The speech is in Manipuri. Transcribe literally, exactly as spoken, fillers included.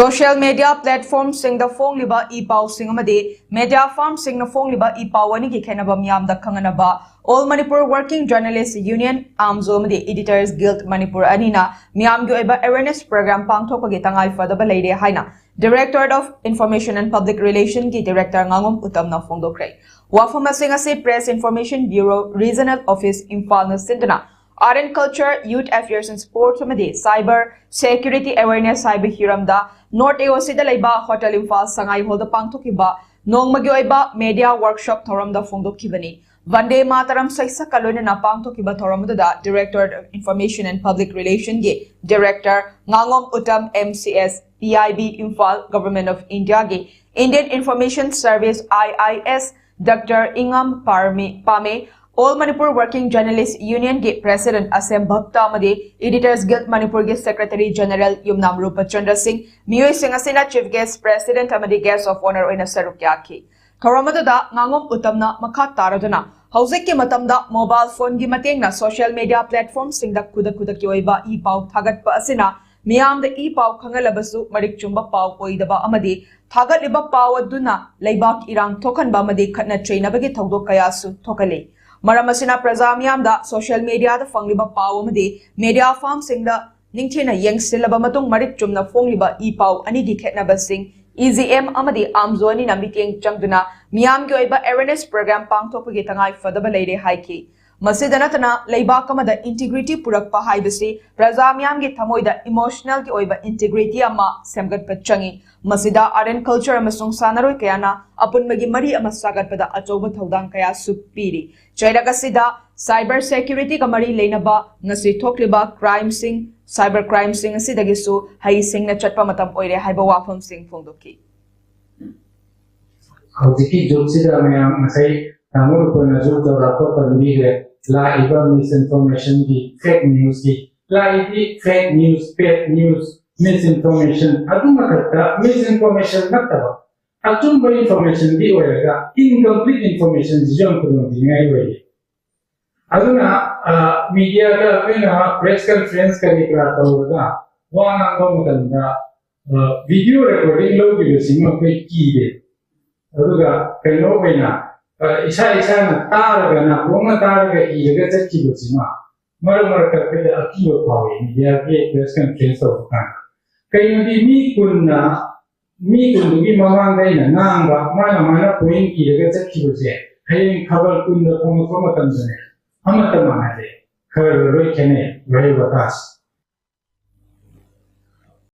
Social media platformꯁꯤꯡꯗ ꯐꯣꯡꯂꯤꯕ ꯏ ꯄꯥꯎꯁꯤꯡ ꯑꯃꯗꯤ media firmꯁꯤꯡꯅ ꯐꯣꯡꯂꯤꯕ ꯏ ꯄꯥꯎ ꯑꯅꯤꯒꯤ ꯈꯦꯠꯅꯕ ꯃꯤꯌꯥꯝꯗ ꯈꯪꯍꯟꯅꯕ All Manipur Working Journalist Union, AMJO, ꯑꯃꯗꯤ Editors Guild Manipur ꯑꯅꯤꯅ ꯃꯤꯌꯥꯝꯒꯤ ꯑꯣꯏꯕ awareness program ꯄꯥꯡꯊꯣꯛꯄꯒꯤ ꯇꯉꯥꯏ ꯐꯗꯕ ꯂꯩꯔꯦ ꯍꯥꯏꯅ Directorate of Information and Public Relationꯒꯤ Director ꯉꯥꯉꯣꯝ ꯎꯇꯝꯅ ꯐꯣꯡꯗꯣꯛꯈ꯭ꯔꯦ꯫ ꯋꯥꯐꯝ ꯑꯁꯤꯡ ꯑꯁꯤ Press Information Bureau Regional Office ꯏꯝꯐꯥꯜꯅ ꯁꯤꯟꯗꯨꯅ Art and Culture, Youth Affairs and Sports ꯑꯃꯗꯤ Cyber Security Awareness ꯍꯥꯏꯕ ꯍꯤꯔꯝꯗ North AOCꯗ ꯂꯩꯕ Hotel Imphal ꯁꯉꯥꯏ Hallꯗ ꯄꯥꯡꯊꯣꯛꯈꯤꯕ ꯅꯣꯡꯃꯒꯤ ꯑꯣꯏꯕ media workshop ꯊꯧꯔꯝꯗ ꯐꯣꯡꯗꯣꯛꯈꯤꯕꯅꯤ꯫ ꯚꯟꯗꯦ ꯃꯥꯇꯔꯝ ꯁꯩꯁꯛꯀ ꯂꯣꯏꯅꯅ ꯄꯥꯡꯊꯣꯛꯈꯤꯕ ꯊꯧꯔꯝ ꯑꯗꯨꯗ Directorate of Information and Public Relationꯒꯤ Director ꯉꯥꯉꯣꯝ Uttam, MCS, PIB Imphal, Government of Indiaꯒꯤ Indian Information Service, IIS, Doctor ꯏꯉꯝ ꯄꯥꯔꯃꯤ-, ꯄꯥꯃꯦ, All Manipur Working Journalist Unionꯒꯤ President ꯑꯁꯦꯝ ꯚꯛꯇ ꯑꯃꯗꯤ Editors Guild Manipurꯒꯤ Secretary General ꯌꯨꯝꯅꯥꯝ ꯔꯨꯄꯆꯟꯗ꯭ꯔ ꯁꯤꯡ, ꯃꯤꯑꯣꯏꯁꯤꯡ ꯑꯁꯤꯅ Chief Guest, President ꯑꯃꯗꯤ Guest of Honour ꯑꯣꯏꯅ ꯁꯔꯨꯛ ꯌꯥꯈꯤ꯫ ꯊꯧꯔꯝ ꯑꯗꯨꯗ ꯉꯥꯉꯣꯝ ꯎꯇꯝꯅ ꯃꯈꯥ ꯇꯥꯔꯗꯨꯅ ꯍꯧꯖꯤꯛꯀꯤ ꯃꯇꯝꯗ mobile phoneꯒꯤ ꯃꯇꯦꯡꯅ social media platformꯁꯤꯡꯗ ꯈꯨꯗꯛ ꯈꯨꯗꯛꯀꯤ ꯑꯣꯏꯕ ꯏ ꯄꯥꯎ ꯊꯥꯒꯠꯄ ꯑꯁꯤꯅ ꯃꯤꯌꯥꯝꯗ ꯏ ꯄꯥꯎ ꯈꯪꯍꯜꯂꯕꯁꯨ ꯃꯔꯤꯛ ꯆꯨꯝꯕ ꯄꯥꯎ ꯑꯣꯏꯗꯕ ꯑꯃꯗꯤ ꯊꯥꯒꯠꯂꯤꯕ ꯄꯥꯎ ꯑꯗꯨꯅ ꯂꯩꯕꯥꯛ ꯏꯔꯥꯡ ꯊꯣꯛꯍꯟꯕ ꯑꯃꯗꯤ ꯈꯠꯅ ꯆꯩꯅꯕꯒꯤ ꯊꯧꯗꯣꯛ ꯀꯌꯥꯁꯨ ꯊꯣꯛꯍꯜꯂꯤ꯫ ꯃꯔꯝ ꯑꯁꯤꯅ ꯄ꯭ꯔꯖꯥ ꯃꯤꯌꯥꯝꯗ social mediaꯗ ꯐꯪꯂꯤꯕ ꯄꯥꯎ ꯑꯃꯗꯤ media firmꯁꯤꯡꯗ ꯅꯤꯡꯊꯤꯅ ꯌꯦꯡꯁꯤꯜꯂꯕ ꯃꯇꯨꯡ ꯃꯔꯤꯛ ꯆꯨꯝꯅ ꯐꯣꯡꯂꯤꯕ ꯏ ꯄꯥꯎ ꯑꯅꯤꯒꯤ ꯈꯦꯠꯅꯕꯁꯤꯡ EGM ꯑꯃꯗꯤ AMJO ꯑꯅꯤꯅ ꯃꯤꯠꯌꯦꯡ ꯆꯪꯗꯨꯅ ꯃꯤꯌꯥꯝꯒꯤ ꯑꯣꯏꯕ awareness program ꯄꯥꯡꯊꯣꯛꯄꯒꯤ ꯇꯉꯥꯏ ꯐꯗꯕ ꯂꯩꯔꯦ ꯍꯥꯏꯈꯤ꯫ ꯃꯁꯤꯗ ꯅꯠꯇꯅ ꯂꯩꯕꯥꯛ ꯑꯃꯗ integrity ꯄꯨꯔꯛꯄ ꯍꯥꯏꯕꯁꯤ ꯄ꯭ꯔꯖꯥ ꯃꯤꯌꯥꯝꯒꯤ ꯊꯃꯣꯏꯗ emotionalꯒꯤ ꯑꯣꯏꯕ integrity ꯑꯃ ꯁꯦꯝꯒꯠꯄ ꯆꯪꯏ꯫ ꯃꯁꯤꯗ Art and Culture ꯑꯃꯁꯨꯡ ꯁꯥꯟꯅꯔꯣꯏ ꯀꯌꯥꯅ ꯑꯄꯨꯟꯕꯒꯤ ꯃꯔꯤ ꯑꯃ ꯁꯥꯒꯠꯄꯗ ꯑꯆꯧꯕ ꯊꯧꯗꯥꯡ ꯀꯌꯥꯁꯨ ꯄꯤꯔꯤ꯫ ꯆꯩꯔꯛ ꯑꯁꯤꯗ cyber securityꯒ ꯃꯔꯤ ꯂꯩꯅꯕ ꯉꯁꯤ ꯊꯣꯛꯂꯤꯕ crimeꯁꯤꯡ, cyber crimeꯁꯤꯡ ꯑꯁꯤꯗꯒꯤꯁꯨ ꯍꯩꯁꯤꯡꯅ ꯆꯠꯄ ꯃꯇꯝ ꯑꯣꯏꯔꯦ ꯍꯥꯏꯕ ꯋꯥꯐꯝꯁꯤꯡ ꯐꯣꯡꯗꯣꯛꯈꯤ꯫ ꯍꯧꯖꯤꯛꯀꯤ ꯖꯨꯒꯁꯤꯗ ꯃꯌꯥꯝ ꯉꯁꯥꯏ ꯇꯥꯃꯣ ꯑꯩꯈꯣꯏꯅꯁꯨ ꯆꯥꯎꯔꯥꯛꯄ ꯄꯟꯕꯤꯈ꯭ꯔꯦ꯫ ꯂꯥꯛꯏꯕ misinformationꯒꯤ, fake newsꯀꯤ, ꯂꯥꯛꯏꯕꯤ fake news, fake news, misinformation, ꯑꯗꯨ ꯃꯊꯛꯇ misinformation ꯅꯠꯇꯕ ꯑꯆꯨꯝꯕ informationꯗꯤ ꯑꯣꯏꯔꯒ incomplete informationꯁꯤꯁꯨ ꯌꯥꯝ ꯈꯨꯗꯣꯡꯊꯤꯅꯤꯡꯉꯥꯏ ꯑꯣꯏꯌꯦ꯫ ꯑꯗꯨꯅ mediaꯗ ꯑꯩꯈꯣꯏꯅ press conference ꯀꯔꯤ ꯀꯔꯥ ꯇꯧꯔꯒ ꯋꯥ ꯉꯥꯡꯕ ꯃꯇꯝꯗ ꯚꯤꯗꯤꯑꯣ ꯔꯦꯀꯣꯔꯗꯤꯡ ꯂꯧꯈꯤꯕꯁꯤꯃ ꯑꯩꯈꯣꯏ ꯀꯤꯗꯦ꯫ ꯑꯗꯨꯒ ꯀꯩꯅꯣ ꯑꯣꯏꯅ, ꯑ, ꯏꯁꯥ ꯏꯁꯥꯅ ꯇꯥꯔꯒ, ꯅꯥꯀꯣꯡꯅ ꯇꯥꯔꯒ ꯏꯔꯒ ꯆꯠꯈꯤꯕꯁꯤꯃ ꯃꯔꯛ ꯃꯔꯛꯇ ꯑꯩꯈꯣꯏꯗ ꯑꯀꯤꯕ ꯐꯥꯎꯏ, ꯃꯤꯗꯤꯌꯥꯒꯤ ꯄ꯭ꯔꯦꯁ ꯀꯟꯐ꯭ꯔꯦꯟꯁ ꯇꯧꯕ ꯀꯥꯟꯗ꯫ ꯀꯩꯅꯣꯗꯤ ꯃꯤ ꯀꯨꯟꯅ, ꯃꯤ ꯀꯨꯟꯗꯨꯒꯤ ꯃꯃꯥꯡꯗ ꯑꯩꯅ ꯉꯥꯡꯕ, ꯃꯥꯅ ꯃꯥꯅ ꯄꯣꯏꯟ ꯏꯔꯒ ꯆꯠꯈꯤꯕꯁꯦ, ꯍꯌꯦꯡ ꯈꯕꯔ ꯀꯨꯟꯗ ꯐꯣꯡꯉꯛꯄ ꯃꯇꯝꯗꯅꯦ, ꯑꯃꯠꯇ ꯃꯥꯟꯅꯗꯦ, ꯈꯔ ꯈꯔ ꯂꯣꯏ ꯈꯦꯠꯅꯩ ꯋꯥꯍꯩ ꯋꯥꯇꯥꯁꯦ꯫